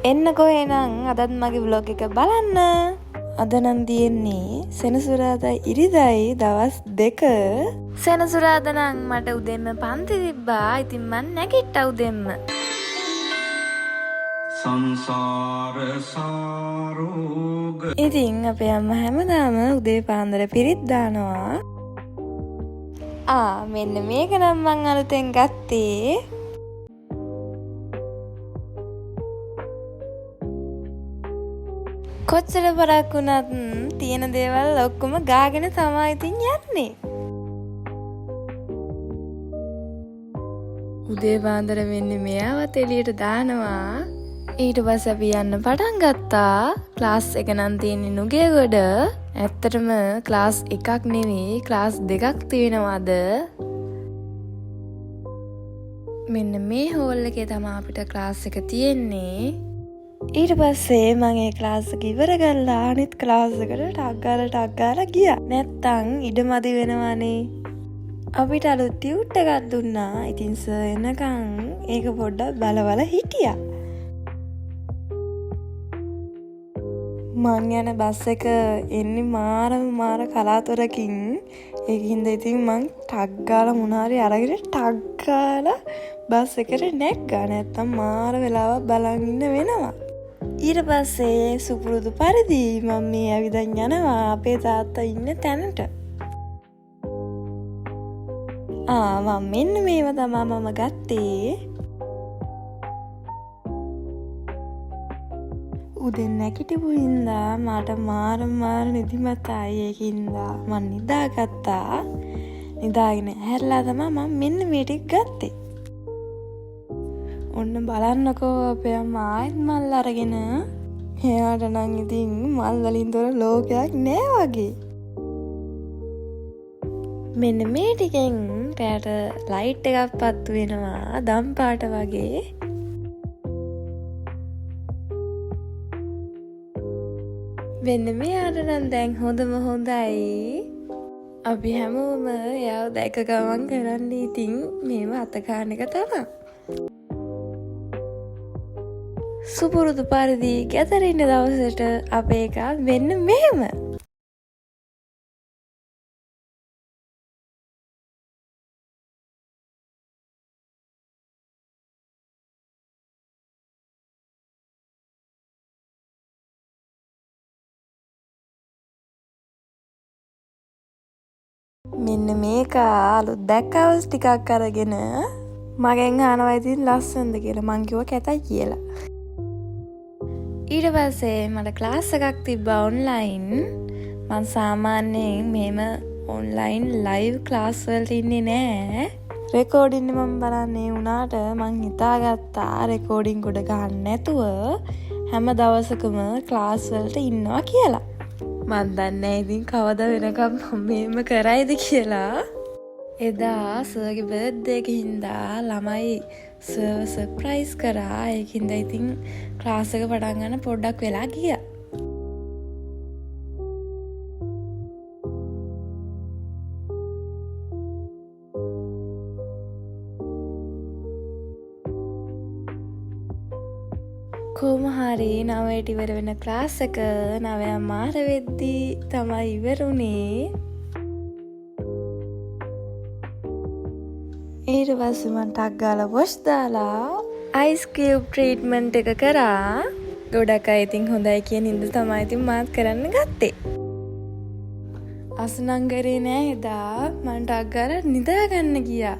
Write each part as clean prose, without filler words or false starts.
එන්නකෝ එහෙනම් අදත් මගේ ව්ලොග් එක බලන්න. අද නම් තියෙන්නේ සෙනසුරාදා ඉරිදයි දවස් දෙක. සෙනසුරාදා නම් මට උදෙන්ම පන්ති තිබ්බා. ඉතින් මං නැගිට්ටා උදෙන්ම. සංසාර සාරෝග. ඉතින් අපේ අම්මා හැමදාම උදේ පාන්දර පිරිත් දානවා. ආ මෙන්න මේක නම් මං අලුතෙන් ගත්තේ. කොච්චර පරක්කු වුණත් තියෙන දේවල් ඔක්කොම ගාගෙන තමා ඉතින් යන්නේ. උදේ පාන්දර මෙන්න මෙයාවත් එළියට දානවා. ඊට පස්සේ අපි යන්න පටන් ගත්තා. ක්ලාස් එක නම් තියෙන්නේ නුගේගොඩ. ඇත්තටම ක්ලාස් එකක් නෙවෙයි ක්ලාස් දෙකක් තියෙනවා අද. මෙන්න මේ හෝල් එකේ තමා අපිට ක්ලාස් එක තියෙන්නේ. ඊට පස්සේ මං ඒ ක්ලාස් එක ඉවර කරලා අනිත් ක්ලාස් එකට ටක් ගාලා ටක් ගාලා ගියා. නැත්තං ඉඩ මදි වෙනවනේ. අපිට අලුත් ටියුට් එකක් දුන්නා. ඉතින් සර් එනකන් ඒක පොඩ්ඩක් බල බල හිටියා. මං යන බස් එක එන්නේ මාරම මාර කලාතුරකින්. ඒක හින්දා ඉතින් මං ටක් ගාලා මොනාරි අරගෙන ටක් ගාලා බස් එකට නැග්ගා. නැත්තම් මාර වෙලාවක් බලන් ඉන්න වෙනවා. ඊට පස්සේ සුපුරුදු පරිදි මං මේ ඇවිදන් යනවා අපේ තාත්තා ඉන්න තැනට. ආ මං මෙන්න මේවා තමා මම ගත්තේ. උදෙන් නැගිටපු හින්දා මට මාර මාර නිදිමතයි. ඒක හින්දා මං නිදාගත්තා. නිදාගෙන ඇහැරලා තමා මං මෙන්න මේ ටික ගත්තේ. ඔන්න බලන්නකෝ අපේ අම්මා ආයෙත් මල් අරගෙන. එයාට නම් ඉතින් මල් වලින් තොර ලෝකයක් නෑ වගේ. මෙන්න මේ ටිකෙන් රෑට ලයිට් එකක් පත්තු වෙනවා දම් පාට වගේ. මෙන්න මෙයාට නම් දැන් හොඳම හොඳයි. අපි හැමෝම එයාව දැක ගමන් කරන්නේ ඉතින් මේව අත ගන්න එක තමා. සුපුරුදු පරිදි ගෙදර ඉන්න දවසට අපේ එකා මෙන්න මෙහෙම. මෙන්න මේක අලුත් බැක් කවර්ස් ටිකක් අරගෙන මගෙන් අහනවා ඉතින් ලස්සනද කියලා. මං කිව්වා කැතයි කියලා. ඊට පස්සේ මට ක්ලාස් එකක් තිබ්බා ඔන්ලයින්. මං සාමාන්‍යයෙන් මෙහෙම ඔන්ලයින් ලයිව් ක්ලාස් වලට ඉන්නේ නෑ. රෙකෝඩින් මං බලන්නේ වුණාට මං හිතාගත්තා රෙකෝඩින් ගොඩ ගහන්න නැතුව හැම දවසකම ක්ලාස් වලට ඉන්නවා කියලා. මං දන්නේ නෑ ඉතින් කවදා වෙනකම් මම මෙහෙම කරයිද කියලා. එදා සර්ගේ බර්ත්ඩේ එක හින්දා ළමයි සර්ව සර්ප්‍රයිස් කරා. ඒක හින්දා ඉතින් ක්ලාස් එක පටන් ගන්න පොඩ්ඩක් වෙලා ගියා. කොහොම හරි නවයට ඉවර වෙන ක්ලාස් එක නවය මාර වෙද්දී තමයි ඉවර වුණේ. ඊට පස්සේ මං ටක් ගාලා වොෂ් දාලා අයිස් කියුබ් ට්‍රීට්මන්ට් එක කරා. ගොඩක් අය ඉතින් හොඳයි කියන හින්දා තමයි ඉතින් මාත් කරන්න ගත්තේ. අසනං කරේ නෑ එදා. මං ටක් ගාලා නිදා ගන්න ගියා.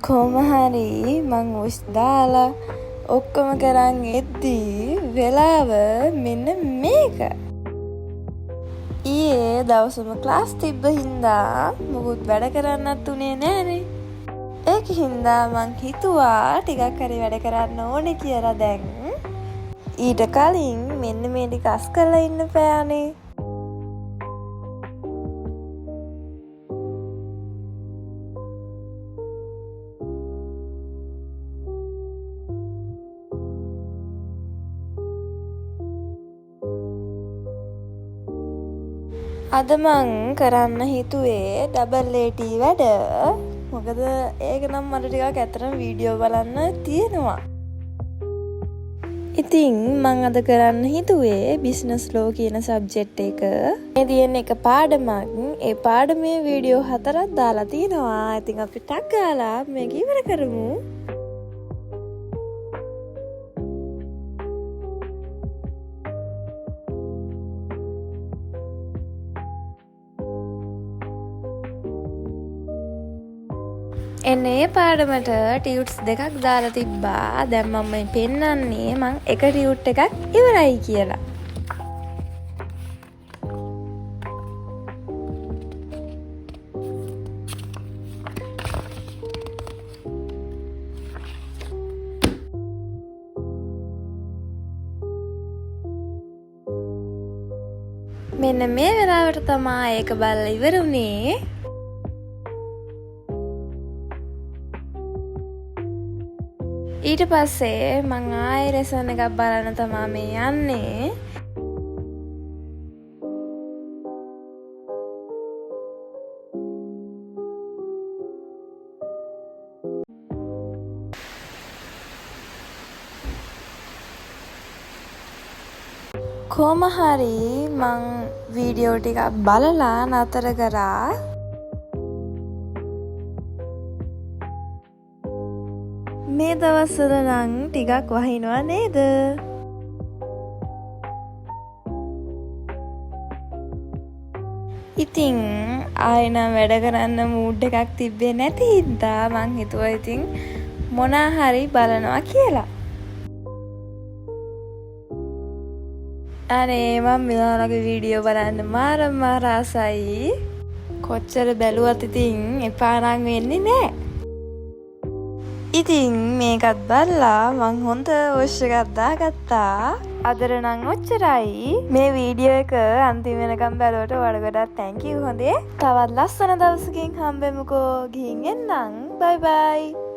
කොහොම හරි මං වොෂ් දාලා ඔක්කොම කරන් එද්දී වෙලාව මෙන්න මේක. ඊයේ දවසම ක්ලාස් තිබ්බ හින්දා මොකුත් වැඩ කරන්නත් උනේ නෑනේ. ඒක හින්දා මං හිතුවා ටිකක් හරි වැඩ කරන්න ඕනේ කියලා දැන්. ඊට කලින් මෙන්න මේ ටික අස් කරලා ඉන්න බෑනේ. අද මං කරන්න හිතුවේ ඩබල් ඒටී වැඩ. මොකද ඒක නම් මට ටිකක් ඇත්තටම වීඩියෝ බලන්න තියෙනවා. ඉතින් මං අද කරන්න හිතුවේ බිස්නස් ලෝ කියන සබ්ජෙක්ට් එක. මේ තියෙන එක පාඩමක්. ඒ පාඩමේ වීඩියෝ 4ක් දාලා තියෙනවා. ඉතින් අපි ටක් ගාලා මේක ඉවර කරමු. එන්න ඒ පාඩමට ටියුට්ස් දෙකක් දාලා තිබ්බා. දැන් මම මේ පෙන්නන්නේ මං එක ටියුට් එකක් ඉවරයි කියලා. මෙන්න මේ වෙලාවට තමා ඒක බලලා ඉවර වුණේ. ඊට පස්සේ මං ආයෙ ලෙසන් එකක් බලන්න තමා මේ යන්නේ. කොහොම හරි මං වීඩියෝ ටිකක් බලලා නතර කරා. මේ දවස්වල නම් ටිකක් වහිනවා නේද? ඉතින් ආයෙ නම් වැඩ කරන්න මූඩ් එකක් තිබ්බේ නැති හින්දා මං හිතුවා ඉතින් මොනා හරි බලනවා කියලා. අනේ මං මෙයාලගේ වීඩියෝ බලන්න මාරම මාර ආසයි. කොච්චර බැලුවත් ඉතින් එපා නම් වෙන්නේ නෑ. ඉතින් මේකත් බලලා මං හොඳ වොෂ් එකක් දාගත්තා. අදට නම් ඔච්චරයි. මේ වීඩියෝ එක අන්තිම වෙනකම් බැලුවට ඔයාලට ගොඩක් thank you හොඳේ. තවත් ලස්සන දවසකින් හම්බෙමුකෝ. ගිහින් එන්නම්. බයි බයි.